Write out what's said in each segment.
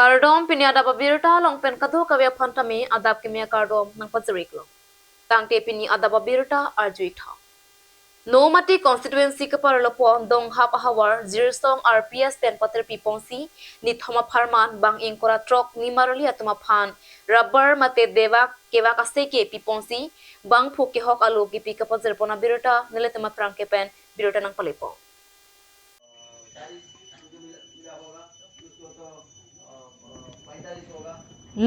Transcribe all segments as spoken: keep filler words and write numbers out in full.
Kardom, pini adap abirta along pen kadokave aphan tame adap kimi akardom nangpajir-iklo. Tangte pini adap abirta arju-ik tha. Nomati constituency keparlo pon Donghap ahavar Jirsong R P S pen paterpi ponsi nithom apharman bang ingkoi ra throk nimarli atum aphan rubber mate devak kevak aseke pi ponsi bangphu kehok alo kipi kapajir pon abirta nelitum aphrangke pen birta nangpale pon.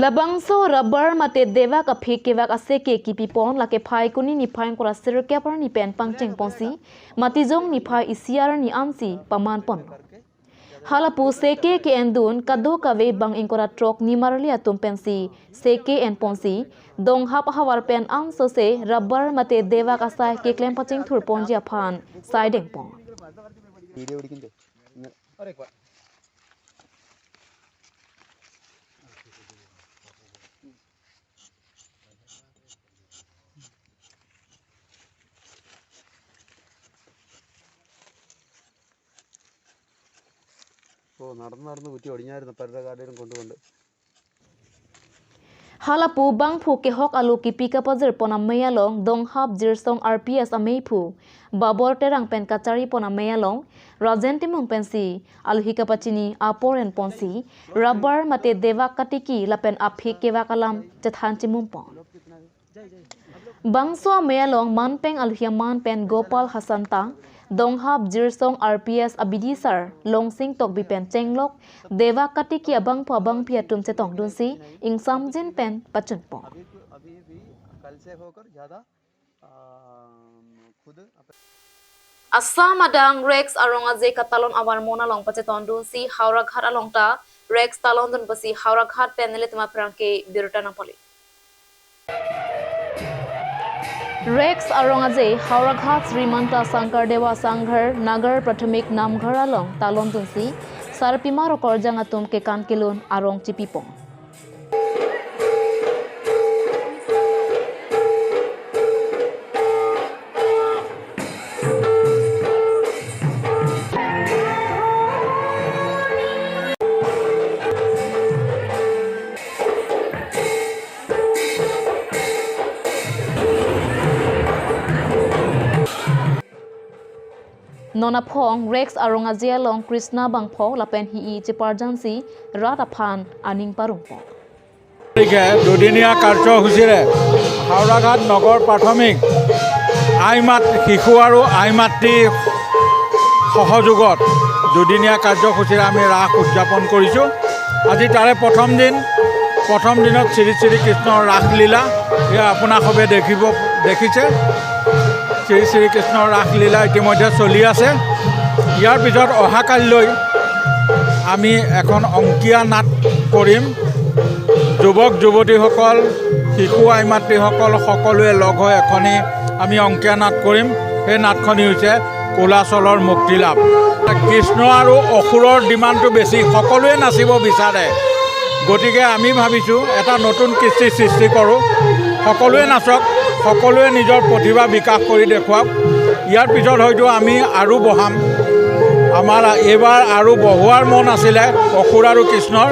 Labangso rubber mate devak aphi kevak aseke kipi pon lake Phaikuni niphai ingkoi ra sirkep arni pen pangcheng ponsi Matijong niphai isi arni ansi paman pon. Halapu seke ke-endun kadokave bang ingkoi ra throk nimarli atum pensi seke en ponsi Donghap ahavar pen ansose rubber mate devak asai keklem pachingthur ponji aphan saideng pon. ഓ, നടന്ന് നടന്ന് കുറ്റി ഒടിഞ്ഞായിരുന്നു, ഇപ്പൊ അവരുടെ കാർഡിലും കൊണ്ടുകൊണ്ട്. Halapu bangphu kehok alo kipi kapajir pon amei along Donghap Jirsong R P S ameiphu Babor Terang pen kachari pon amei along Rajen Timung pensi alohi kapachini apor en ponsi rubber mate devak katiki lapen aphi kevak alam chethan chimum pon. Bangso amei along manpeng alohi aman pen Gopal Hasanta, Donghap Jirsong R P S abidisar Longsing Tokbi pen chenglok devak katiki abangphu abangphi atum chetongdunsi ingsamjin pen pachun pon. Assam adang Rex Arong Aje katalon avarmon along pachetongdunsi Howraghat along ta Rex talondun pusi Howraghat pen nelitum aphrangke birta nangpale. Rex Arong Aje, Howraghat Srimanta Sankardev Sanghar Nagar Prathmik Namghar along talondunsi sarpimar okorjang atum kekan kelun arong chipi pon. Non aphong Rex Arong Aje along Krishna bangpho lapen hi-i cheparjansi rat aphan aning parong pon. তাৰিখে দুদিনীয়া কাৰ্যসূচীৰে হাওৰাঘাট নগৰ প্ৰাথমিক আই মাত, শিশু আৰু আই মাতৃ সহযোগত দুদিনীয়া কাৰ্যসূচীৰে আমি ৰাস উদযাপন কৰিছোঁ। আজি তাৰে প্ৰথম দিন। প্ৰথম দিনত শ্ৰী শ্ৰী কৃষ্ণৰ ৰাসলীলা, এয়া আপোনাসৱে দেখিব, দেখিছে। শ্ৰী শ্ৰী কৃষ্ণৰ ৰাসলীলা ইতিমধ্যে চলি আছে। ইয়াৰ পিছত অহাকালিলৈ আমি এখন অংকীয়া নাট কৰিম। যুৱক যুৱতীসকল, শিশু আই মাতৃসকল সকলোৱে লগ হৈ এখনি আমি অংকীয়া নাট কৰিম। সেই নাটখনি হৈছে কুলাচলৰ মুক্তি লাভ। কৃষ্ণ আৰু অসুৰৰ ডিমাণ্ডটো বেছি, সকলোৱে নাচিব বিচাৰে। গতিকে আমি ভাবিছোঁ এটা নতুন কৃষ্টি সৃষ্টি কৰোঁ, সকলোৱে নাচক, সকলোৱে নিজৰ প্ৰতিভা বিকাশ কৰি দেখুৱাওক। ইয়াৰ পিছত হয়তো আমি আৰু বঢ়াম। আমাৰ এইবাৰ আৰু বঢ়োৱাৰ মন আছিলে অসুৰ আৰু কৃষ্ণৰ,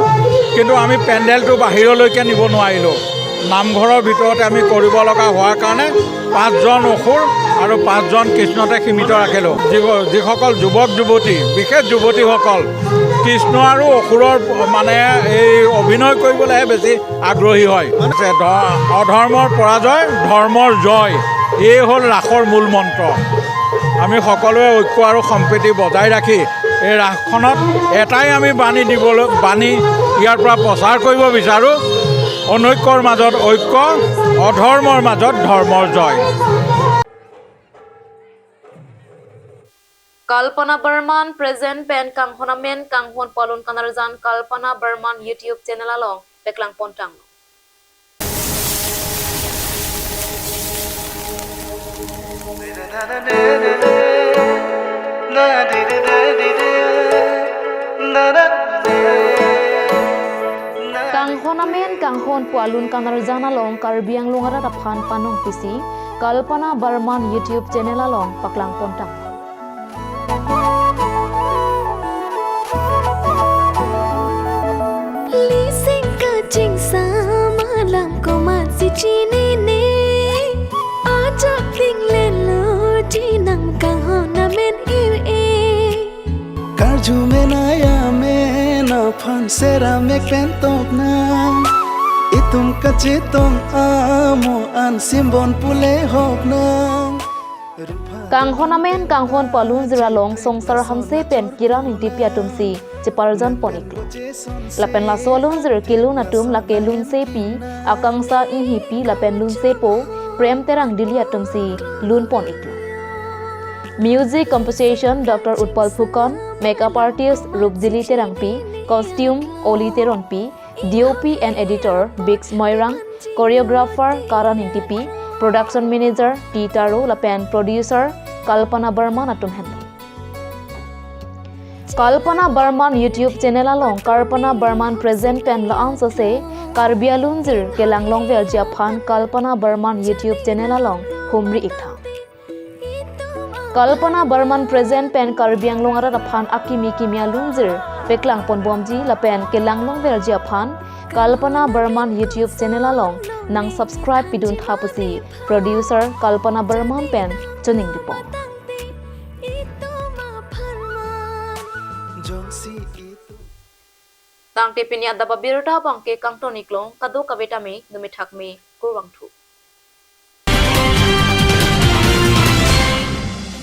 কিন্তু আমি পেণ্ডেলটো বাহিৰলৈকে নিব নোৱাৰিলোঁ। নামঘৰৰ ভিতৰতে আমি কৰিব লগা হোৱাৰ কাৰণে পাঁচজন অসুৰ আৰু পাঁচজন কৃষ্ণতে সীমিত ৰাখিলোঁ। যি-, যিসকল যুৱক যুৱতী, বিশেষ যুৱতীসকল কৃষ্ণ আৰু অসুৰৰ মানে এই অভিনয় কৰিবলৈহে বেছি আগ্ৰহী হয়। ধ-, অধৰ্মৰ পৰাজয়, ধৰ্মৰ জয়, এই হ'ল ৰাসৰ মূল মন্ত্ৰ। আমি সকলোৱে ঐক্য আৰু সম্প্ৰীতি বজাই ৰাখি এই ৰাসখনত এটাই আমি বাণী দিবলৈ, বাণী ইয়াৰ পৰা প্ৰচাৰ কৰিব বিচাৰোঁ, অনৈক্যৰ মাজত ঐক্য, অধৰ্মৰ মাজত ধৰ্মৰ জয়। Kalpana Barman present pen kanghon amen kanghon pu alun kanarjan Kalpana Barman YouTube channel along paklang pontang. Kanghon amen kanghon pu alun kanarjan along Karbi Anglong arat aphan panong pisi Kalpana Barman YouTube channel along paklang pontang. Tumenai amen aphan seramek pen toknang. Itum kachetong amo an simbon pule hoknang. Kanghon amen kanghon pu alunjir along Songsar Hanse pen Kiran Engtipi atumsi cheparjan pon iklo. Lapen laso alunjir kelun atum lake lunsepi Akangsha Enghipi lapen lunsepo Prem Terang Dili atumsi lun pon iklo. Music composition Doctor Utpal Phukan, makeup artist Rupjili Terangpi, costume Oli Teronpi, D O P and editor Biggs Moirang, choreographer Karan Engtipi, production manager T Taro lapen producer Kalpana Barman atum henlo. Kalpana Barman YouTube channel along Kalpana Barman present pen la-an sose Karbi alunjir kelang longverji aphan Kalpana Barman YouTube channel along humri iktha. Kalpana Barman present pen Karbi Anglong arat aphan akimi kimi alunjir paklang ponbomji lapen kelang longverji aphan Kalpana Barman YouTube channel along nang subscribe pidun tha pusi producer Kalpana Barman pen choningri pon. Tangte pini adap abirta abangke kangton iklo, kadokave tame numethak me kurvangthu.